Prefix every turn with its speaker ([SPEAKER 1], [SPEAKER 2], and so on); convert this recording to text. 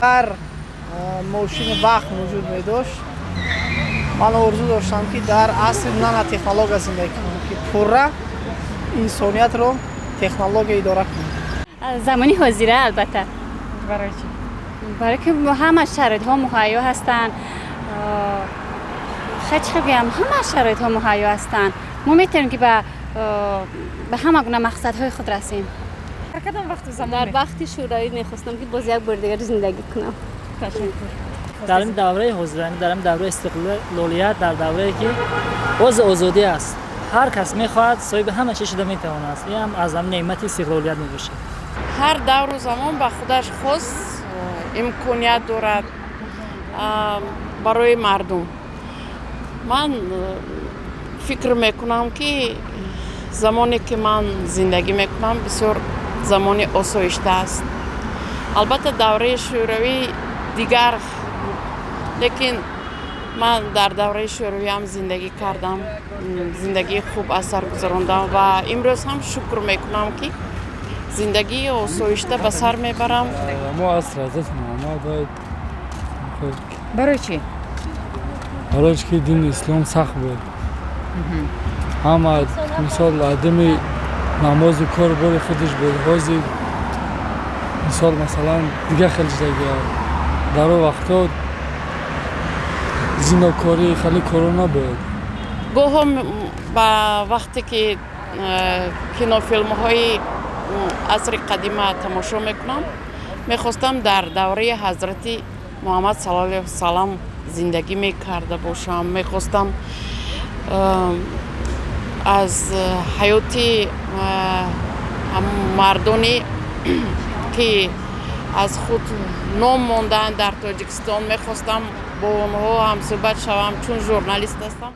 [SPEAKER 1] Агар мошини вақт вуҷуд медошт, ман орзу доштам, ки дар асри нанотехнология зиндагӣ кунам, ки пурра инсониятро технология идора кунад.
[SPEAKER 2] Замони ҳозира, албатта.
[SPEAKER 3] Барои чӣ?
[SPEAKER 2] Барои ки ҳама шароитҳо муҳайё ҳастанд. Хай, чӣ гӯям, ҳама шароитҳо муҳайё ҳастанд, мо метавонем, ки ба ҳама гуна мақсадҳои худ расем.
[SPEAKER 3] Дар кадом вақту замон?
[SPEAKER 4] Дар вақти Шӯравӣ мехостам, ки боз як бори дигар зиндагӣ кунам.
[SPEAKER 3] Ташаккур.
[SPEAKER 5] Дар ин давраи ҳозира, дар ин давраи истиқлолият, дар даврае ки боз озодӣ аст, ҳар кас мехоҳад, соҳиби ҳама чиз шуда метавонад. Ин ҳам аз ҳам неъмати истиқлолият мебошад.
[SPEAKER 6] Ҳар давру замон ба худаш хос имконият дорад барои мардум. Ман фикр мекунам, ки замоне ки ман зиндагӣ мекунам, бисёр замони осоишта аст. Албатта, давраи Шӯравӣ дигар буд, лекин ман дар давраи Шӯравиам зиндагӣ кардам, зиндагии хуб аз сар гузарондам ва имрӯз ҳам шукр мекунам, ки зиндагии осоишта ба сар мебарам.
[SPEAKER 7] Мо аср Ҳазрати Муҳаммад бояд.
[SPEAKER 3] Барои чӣ?
[SPEAKER 7] Барои ки дини ислом сахт буд, ҳама, мисол, одами намозу кор бори худаш буд. Ҳозир, мисол, масалан, дигар хел чизагия. Дар он вақтҳо зинокорӣ, хеле коро набуд.
[SPEAKER 6] Гоҳо ба вақте ки кинофилмҳои асри қадима тамошо мекунам, мехостам дар давраи Ҳазрати Муҳаммад саллаллоҳу алайҳи васалам зиндагӣ мекарда бошам. Мехостам аз ҳаёти мардоне ки аз худ ном мондаанд дар Тоҷикистон, мехостам бо онҳо ҳамсӯҳбат шавам, чун журналист ҳастам.